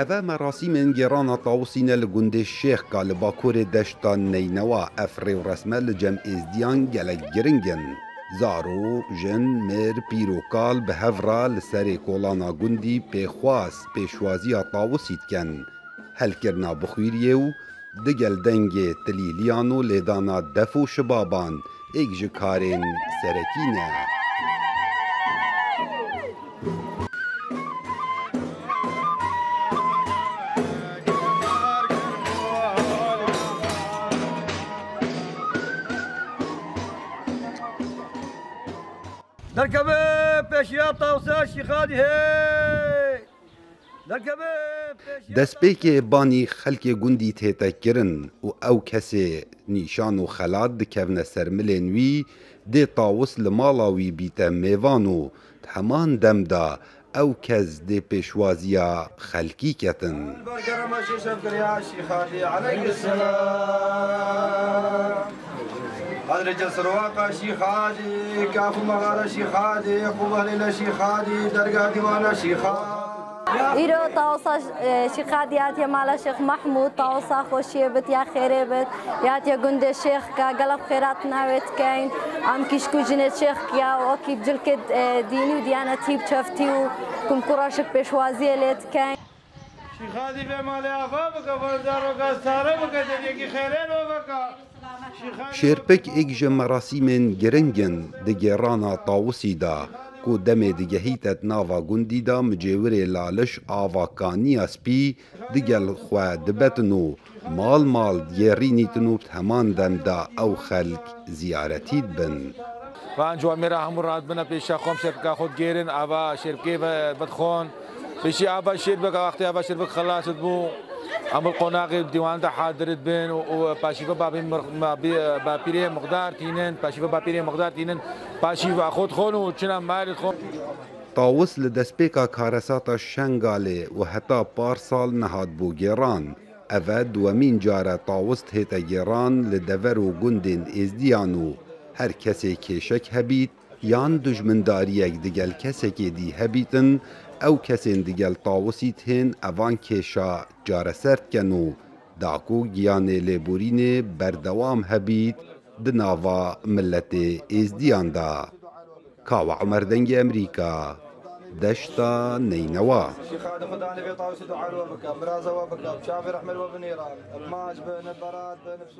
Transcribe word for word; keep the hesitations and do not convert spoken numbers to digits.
Eve merasîmên gêrana Tawusî ne li gundê Şêxka li bakurê deşta Neynewa. Ev rêwresme li cem êzdiyan gelek giring in. Zaro, jin, mir, pîr û kal bi hev re li serê kolana gundî pêxwas, pêşwaziya Tawusî dikin. Helkirina bixwîriyê û digel dengê tilîliyan û lêdana def û şibaban êk ji karên serekî ne. Derkeve pêşiya Tawsa Şîxadî hey! Derkeve pêşiya Destpêkê banî xelkê gundî tête kirin û ew kesê nîşan û xelat dikevne ser milên wî, dê Tawus li mala wî bîte mêvan û di heman dem de ew kes dê pêşwaziya xelkî ketin. Bergerama şêşev kiriya Şîxadî aleyhisselam. Qedrê Cesirwaka Şîxadî, Kaf û Mexara Şîxadî, Quba Leyla Şîxadî, Derga Dîwana Şîxadî. Îro Tawusa, e, Şîxadî hatiye mala Şêx Mehmûd, Tawusa xweşiyê bit ya xêrê bit, ya hatiye gundê Şêxka, gelek xêrat navê dikeyn. Em kîşk û jinê Şêxkiya û wekî cilkê, e, dînî û diyanetî bi çeftî û kumkuraşik pêşwaziyê lê dikeyn. Şîxadî vê malê ava bike, van zaroka sare bike, deviyekî xêrê lo bike. Şêrpik êk ji merasîmên giring in di gêrana Tawusî de, ku demê digehîte di nava gundî de micêwirê Laliş ava Kaniya Spî digel xwe dibetin û mal mal digêrînîtin û di heman dem de ew xelk ziyaretî dibin. Van ciwamê re hemû radibine pêşa xwe, em şêrpika xwe digêrin, ava şêrpikê ve bidixwin. Pêşî ava şêrbek, wextê ava şêrbek xelas dibû, em li qonaxê dîwan de hadir dibin û, û paşî ve babê mir-, babê, bapîrê mixdar tînin, paşî ve bapîrê mixdar tînin, paşî ve xwe dixwin û çina malê dixwin. Tawus li destpêka karesata Şengalê û heta parsal nehatbû gêran. Eve duwemîn car e Tawus dihête gêran li dever û gundên êzdiyan û her kesê kêşek hebît, yan dijmindariyek digel kesekê dî hebîtin, ew kesên digel Tawusî dihên evan kêşa çareser dikin û da ku giyanê lêborînê berdewam hebît di nava miletê êzdiyan de. Kawa Umer, Dengê Emerîka, Deşta Neynewa. Şîxadî Xudanê vê Tawusî dua li we bike, miraza we bike, bi çavê rehmê li we binêre, bi maç bin, bi berat bin, bi